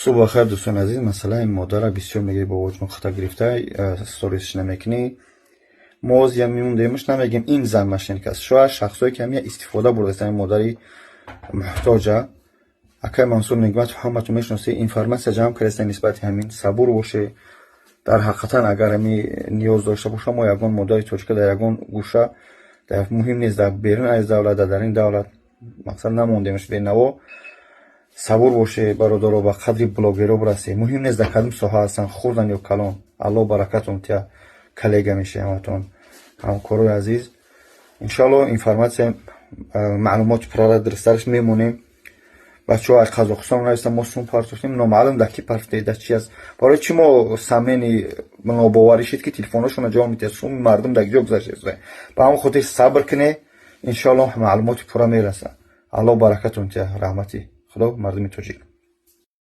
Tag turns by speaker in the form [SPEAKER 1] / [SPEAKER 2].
[SPEAKER 1] Субҳ бахайр, дӯстони азиз. Масъалаи модара бисёр мегӯи, бобоҷон, хата гирифта сторис ш намекунӣ. Мо озия мемондемш, намегем, ин зан мошенник аст. Шояд шахсое ки ҳамия истифода бурдааст, ҳамин модари муҳтоҷа. Акай Мансур Нигматов, ҳаматон мешиносед, информация ҷамъ кардааст нисбати ҳамин. Сабур боше. Дар ҳақиқатан, агар ҳами ниёз дошта боша, мо ягон модари тоҷика дар ягон гӯша, дар муҳим нест, дар берун аз давлат, дар ин давлат, мақсад, намондемш бенаво. Сабур боше, бародаро, ба қадри блогеро бирасе. Муҳим нест, дар кадом соҳа ҳастанд, хурдан ё калон. Аллоҳ баракатон тия, коллега мешавем ҳаматон, ҳамкорои азиз. Иншоалло, информация, маълумоти пурра дурусттараш мемонем. Бачаҳо аз Қазоқистон навистан, мо сум партофтем, номаълум дар ки партофтед, дар чи аст. Барои чи мо самени нобоварӣ шид, ки телефонҳошонро ҷавоб медиҳад, суми мардум дар ҷо гузаштааст. Ба ҳамон хотир сабр кунед, иншоалло, маълумоти пурра мерасад. Аллоҳ баракатон тия, раҳмати Худо, мардуми тоҷик.